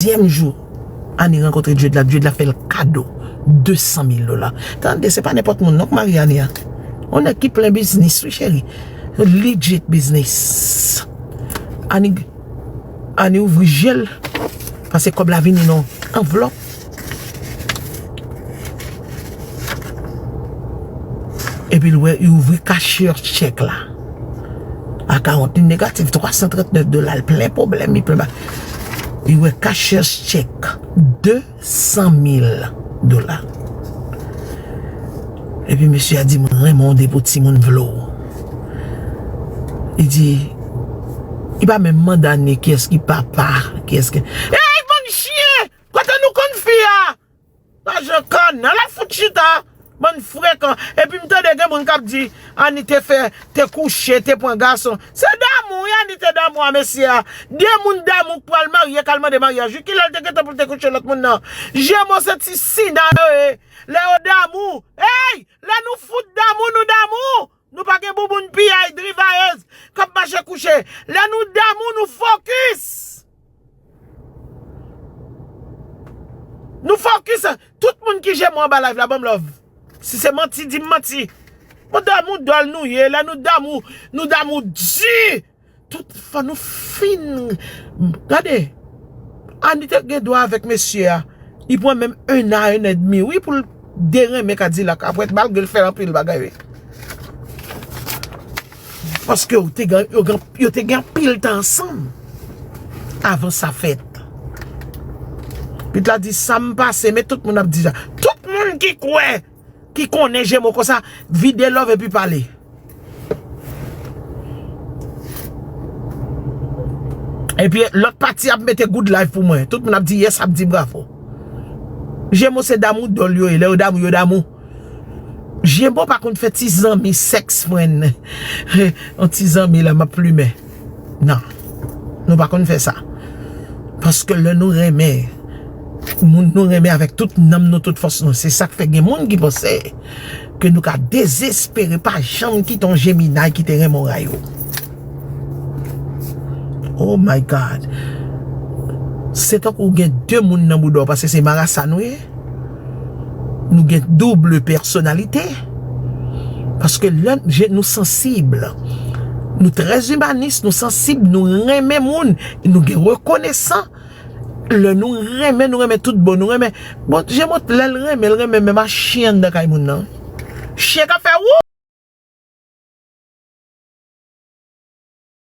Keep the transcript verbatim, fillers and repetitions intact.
Dezyèm jou, Ani rankontre Djed la, Djed la fè l kado de san mil dola. Tande, se pa nenpòt moun non k marye Ani a. On nèg ki plen biznis, wi, cheri. Legit biznis. Ani, Ani ouvri je l, paske kòb la vini nan anvlòp. Epi l wè, li ouvri cashier chèk la. Akawont li negatif twa san trant nèf dola, l plen pwoblèm, li plen ba. Li wè cashier chèk de san mil dola. Epi mesye a di, "Mwen renmen w depi w timoun vle w." Li di, li pa menm mande Ani kiyès ki papa, kiyès ki, ey, bann chyen! Kote nou konn fi a? Lajan kanal ap fout chita, bann frekan. Epi m tande gen moun k ap di, Ani te fè, te kouche, te pran gason. Se damou, wi, Ani te damou a mesye a. De moun damou k pral marye, k al mande maryaj, wi, kilè l te gentan pou l te kouche lòt moun nan. Jemo se ti sina yo ye. Lè yo damou, ey, lè nou fout damou, nou damou. Nou pa gen bouboun piyay, drivayèz k ap mache kouche. Lè nou damou, nou fokis. Nou fokis. Tout moun ki jemo anba live la, ban m love. Si se manti, di m manti. Bon, damou dòl nou ye. Lè nou damou, nou damou di. Tout fò nou fin. Gade. Ani te gen dwa avèk mesye a. Li pran menm en an, en an edmi, wi, pou l derenmen Kadilak. Apre, malgre l fè anpil bagay, wi. Paske yo te gen, yo gen, yo te gen anpil tan ansanm avan sa fèt. Pit la di, "Sa m pase, men tout moun ap di sa." Tout moun ki kwè, ki konnen Jemo konsa, vide love epi pale. Epi lòt pati ap mete good life pou mwen. Tout moun ap di yes, ap di bravo. Jemo se damou dòl yo ye. Lè yo damou, yo damou. Jemo pa konn fè ti zanmi, sex friend. Yon ti zanmi la, m ap plimen. Non. Nou pa konn fè sa. Paske lè nou renmen, moun nou renmen avèk tout nanm nou, tout fòs nou. Se sa k fè gen moun ki panse ke nou ka dezespere, pa janm kite yon Jeminay ki te renmen yon Rayo. Oh my God. Se tankou gen de moun nan bouda w, paske se marasa nou ye. Nou gen double pèsonalite. Paske lè je-, nou sansib, nou trè imanis, nou sansib, nou renmen moun, nou gen rekonesan. Lè nou renmen, nou renmen tout bon, nou renmen. Bon, Jemo, lè l renmen, l renmen menm a chyen anndan kay moun nan. Chyen k ap fè wou!